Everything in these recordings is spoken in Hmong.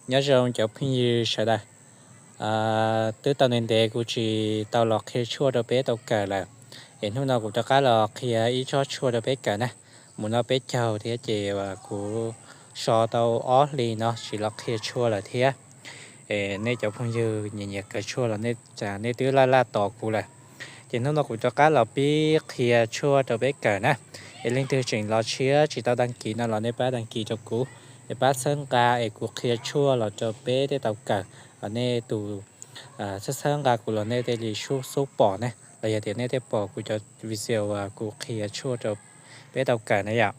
Nyob zoo cov phooj ywg sawv daws. Twb tau ntev ntev kuv tsis tau los qhia tshuaj rau peb tau kawm lawm, es hnub no kuv rov qab los qhia ib tsob tshuaj rau peb kawm na. Mus noj peb caug thiab ces kuv so tau ob hlis no tsis los qhia tshuaj lawm thiab. Es nej cov phooj ywg nyiam nyiam kawm tshuaj los nej twb laj laj tos kuv lawm. Ces hnub no kuv rov qab los pib qhia tshuaj rau peb kawm na. Es leej twg tseem los tshiab tsis tau dag kis no los nej pab dag kis rau kuv, nej pab txhawb nqa es kuv qhia tshuaj los rau peb tej tau kawm. Nej tus txhawb txhawb nqa kuv los nej thiaj li xub xub pom ne, los yog tias nej thiaj pom kuv cov video uas kuv qhia tshuaj rau peb tau kawm na yom.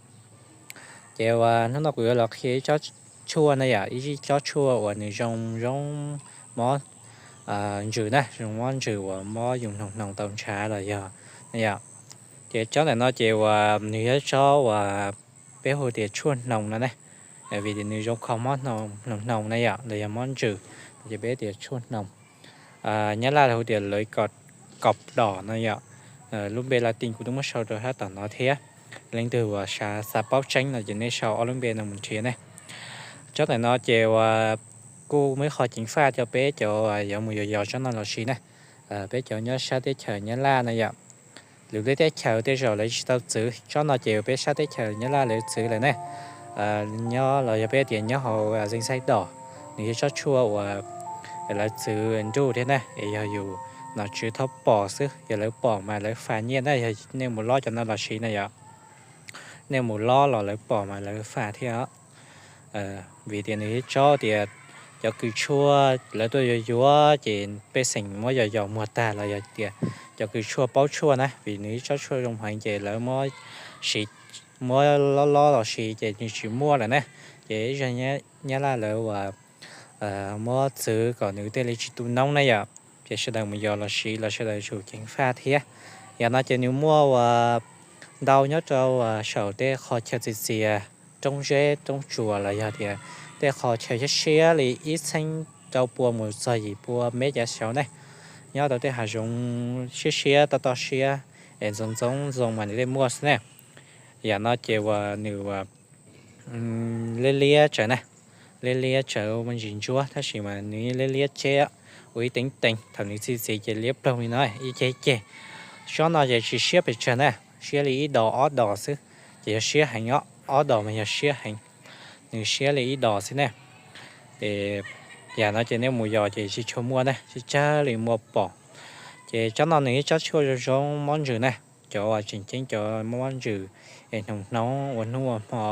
Ces uas hnub no kuv yuav los qhia ib tsob tshuaj na yom, ib tsob tshuaj uas nws zoo zoo mob ntsws na, zoo mob ntsws uas mob yus hnoos hnoos tau ntshav los yog na yom. Ces tsob ntawm no ces uas nws yog tsob uas peb hu tias tshuaj hnoos no ne, vim tias nws zoo kho mob hnoos hnoos na yom, los yog mob ntsws, ces peb tias tshuaj hnoos. Nyab laj hu tias lawv kom, kom dos no yom. Lub npe Latin kuv twb muab sau rau sab tom no thiab. Leej twg uas xav paub tseeb no ces nej sau ob lub npe no mus nrhiav ne. Tsob ntawm no ces uas kuj muaj ib qho ceev faj rau peb cov uas yuav mus yos yos tsob no los sis na. Peb cov nyob sab teb chaws Nyab Laj na yom, lwm lub teb chaws tej zaum lawv tsis tau txwv, tsob no ces peb sab teb chaws Nyab Laj lawv txwv lawm ne. Nyob los yog peb tias nyob hauv danh sách đỏ, nws yog tsob tshuaj uas lawv txwv nruj thiab na, es yog yus nom tswv thaub pom xwb, yog lawv pom mas lawv faj nyiaj na, yog nej mus lob cov no los sis na yom, nej mus lob los lawv pom mas lawv faj thiab. Vim tias nws ib tsob tias cov kws tshuaj lawv tuaj yuav yuav ces pej xeem muab yos yos muag tag los yog tias cov kws tshuaj paub tshuaj na, vim nws ib tsob tshuaj zoo heev ces lawv muab siv, muab lob lob los siv ces nws tsis muaj lawm na. Ces ib zag Nyab Laj lawv uas muab txwv kom nws thiaj li tsis tu noob na yom. Ces sawv daws mus yos los siv los sawv daws tsum ceev faj thiab. Yam no ces nws muaj uas ntau nyob rau saum tej qhov chaw txias txias, roob zeb roob tsuas los yog tias tej qhov chaw siab siab li ib txheeb rau pua mus txog yim pua mev cav saud ne, nyob rau tej hav zoov siab siab toj toj siab, es ntxoov ntxoov ntxoo mas nws thiaj muaj xwb ne. Yam no ces uas nws liab liab tsawv na, liab liab tsawv ua ntsis ntsuab tab sis mas nws liab liab tseb, ua ib teev teev thaum nws txi txiv ces liab ploog li no ib ceg ceg. Tsob no ces tsis siab pes tsawg na, siab li ib dos ob dos xwb, ces yog siab heev, ob dos mas yog siab heev, nws siab li ib dos xwb ne. Yam no ces nej mus yos ces tsis tshua muaj na, tsawg tsawg li muaj pom. Ces tsob no nws ib tsob tshuaj zoo zoo mob ntsws na, cov uas tseem ceeb cov mob ntsws, es hnoos hnoos ua hnub ua hmo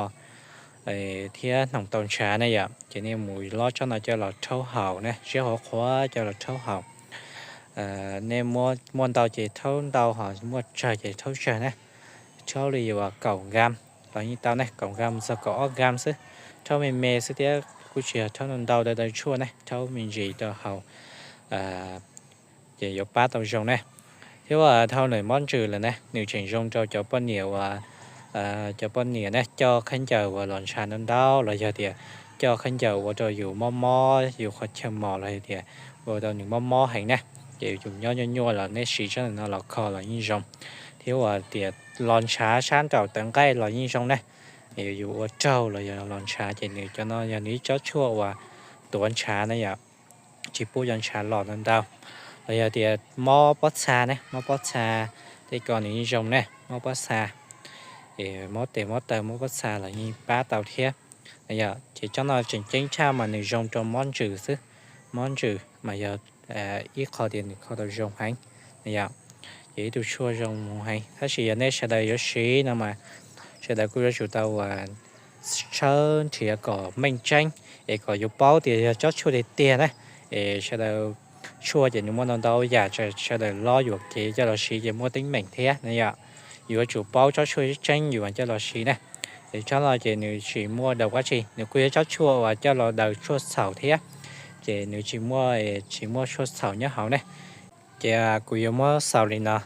thiab hnoos tau ntshav na yom, ces nej mus lob tsob no coj los rhaub haus na, siab hauv qhuav coj los rhaub haus. Nej muaj ntau ces rhaub ntau, ho muaj tsawg ces rhaub tsawg na. Rhaub li uas kaum gram los yeej tau ne, kaum gram txog kaum ob gram xwb. Rhaub me me xwb thiab kuj tsis yog rhaub ntau ntau daw daw tshuaj ne, rhaub me ntsis rau haus ces yuav pab tau zoo ne. Thiab uas dhau ntawm mob ntsws lawm ne, nws tseem zoo rau cov poj niam uas, cov poj niam ne coj khaub ncaws uas los ntshav ntau ntau los yog tias coj khaub ncaws ua rau yus mob mob yus qhov chaw mos los yog tias ua rau nws mob mob heev na, ces yus nyob nyuaj nyuaj los nej siv tsob ntawm no los kho los yeej zoo. Thiab uas tias los ntshav sab nraum tawv nqaij los yeej zoo na. Yus ua raug los yog los ntshav ces nws cov no yog nws ib tsob tshuaj uas tuav ntshav na yom, tsis pub cov ntshav los ntau ntau. Los yog tias mob pob txha ne, mob pob txha tej ko nws yeej zoo ne, mob pob txha, mob tes mob taw mob pob txha los yeej pab tau thiab. Ces tsob no tseem ceeb tshaj mas nws zoo rau mob ntsws xwb, mob ntsws mas yog ib qho tias nws kho tau zoo heev yom. Ces ib tug tshuaj zoo heev, tab sis yog nej sawv daws yuav siv no mas sawv daws kuj yuav tsum tau uas tshawb nrhiav kom meej tseeb, es kom yuav paub tias yog tsob tshuaj tiag tiag na. Es sawv daws, tshuaj ces nws muaj ntau ntau yam, sawv daws lob yuam kev coj los siv ces muaj teeb meem thiab na yom. Yuav tsum paub tsob tshuaj tseeb yus mas coj los siv na. Es tsob no ces nws tsis muaj daus dab tsi, nws kuj yog tsob tshuaj uas coj los daws tshuaj txhaum thiab, ces nws tsis muaj, tsis muaj tshuaj txhaum nyob hauv ne. Ces kuv yuav muab xaus li no.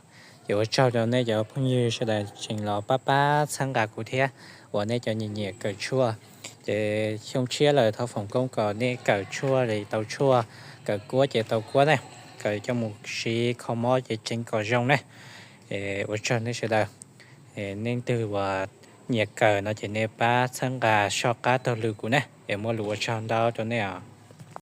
Ces ua tsaug rau nej cov phooj ywg sawv daws tseem los pab pab txhawb nqa kuv thiab uas nej cov nyiam nyiam kawm tshuaj. Ces xyoo tshiab lawm thov foom koob kom nej kawm tshuaj li tau tshuaj, kawm kuab ces tau kuab ne, kawm coj mus siv kho mob ces tseev kom zoo ne. Ua tsaug nej sawv daws. Nej leej twg uas nyiam kawm no ces nej pab txhawb nqa soj qab taug lw kuv ne, es muaj lus ua tsaug ntau rau nej os.